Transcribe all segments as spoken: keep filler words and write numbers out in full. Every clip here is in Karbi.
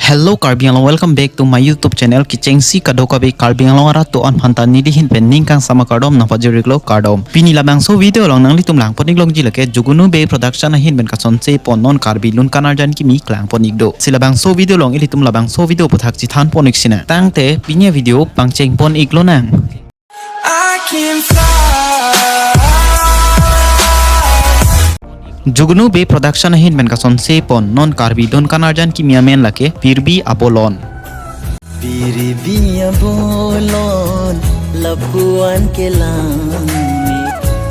Hello Karbi Anglong, welcome back to my YouTube channel. Kechengsi kadokave Karbi Anglong arat do-an aphanta neli ahin pen ning kangsam akardom nangpajir-iklo, kardom. Pini labangso video along nanglitum langpon-iklongji lake Jugunu Bey Production ahin pen kasonse pon non Karbi Lun Kanarjan Kimi klangpon-ik do. Si labangso video along ilitum labangso video aphuthak chethanpon-ik sinang. Tangte pini avideo pangchengpon-ik lonang. I can fly. Jugunu Bey Production ahin pen kasonse pon non Karbi Lun Kanarjan Kimi amen lake Pirbi Abolon. Pirbi Abolon, lapuan kelang,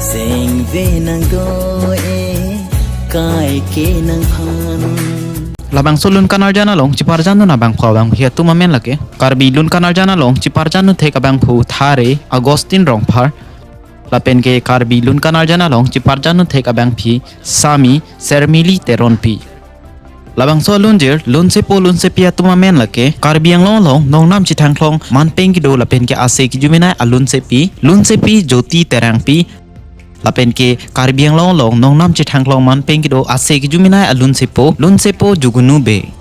sengve nang do-e, kai ke nangphan. Labangso Lun Kanarjan along cheparjan dun abangphu abangphi atum amen lake Karbi Lun Kanarjan along cheparjan dun thek abangphu Thare Augustine Rongphar, lapen ke Karbi Lun Kanarjan along cheparjan dun thek abangphi Sami Sermili Teronpi. Labangso alunjir lunsepo lunsepi atum amen lake Karbi Anglong along nongnam chethangklong manpeng kedo lapen ke ase kejumenai alunsepi, lunsepi Jyoti Terangpi, lapen ke Karbi Anglong along nongnam chethangklong manpeng kedo ase kejumenai alunsepo, lunsepo Jugunu Bey.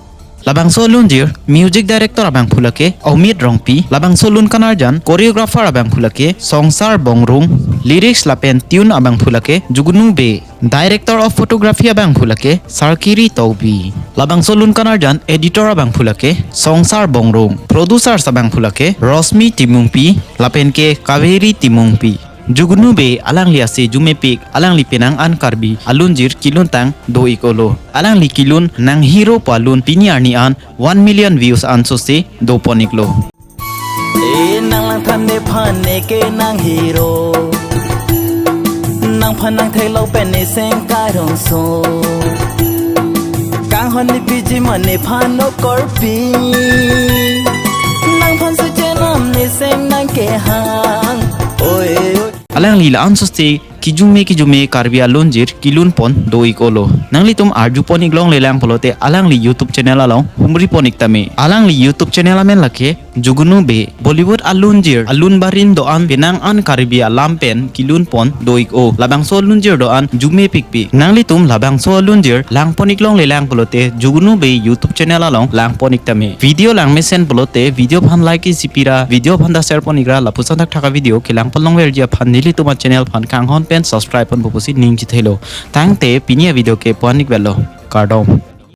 Labangso alunjir music director abangphu lake Amit Rongpi, labangso Lun Kanarjan choreographer abangphu lake Songsar Bongrung, lyrics lapen tune abangphu lake Jugunu Bey, director of photography abangphu lake Sarkiri Tokbi, labangso Lun Kanarjan editor abangphu lake Songsar Bongrung, producers abangphu lake Rosmi Timungpi lapen ke Kaveri Timungpi. Jugunu Bey alangli ase jumepik, alangli penang an Karbi alunjir keluntang do-ik-olo. Alangli kelun Nang Hero pu alun pini arni an one million views ansose dopon-iklo. E nang langthan nephan neke nang hero, nangphan nangtheklong pen neseng karongso. Kanghon nepiji ma nephan okorpi, nangphan suchenam neseng nangkehang. Oi, oi. Alangli la ansose kejume kejume Karbi alunjir kelunpon do-ik-olo. Nanglitum arjupon-iklongle lang pulote alangli YouTube channel along humripon-ik tame. Alangli YouTube channel amen lake Jugunu Bey. Bollywood alunjir, alun barin do-an penang an Karbi alam pen kelunpon do-ik-o. Labangso alunjir do-an jumepikpik. Nanglitum labangso alunjir langpon-iklongle lang pulote Jugunu Bey YouTube channel along langpon-ik tame. Video langmesen pulote video aphan like isi pira, video aphan ta share pon-ikra, lapuson thakthak avideo kelangpon longverji aphan nelitum achannel aphan kanghon pen subscribe ponpo pusi ning chethelo. Tangte pini avideo ke pu-an-ik velo. Kardom.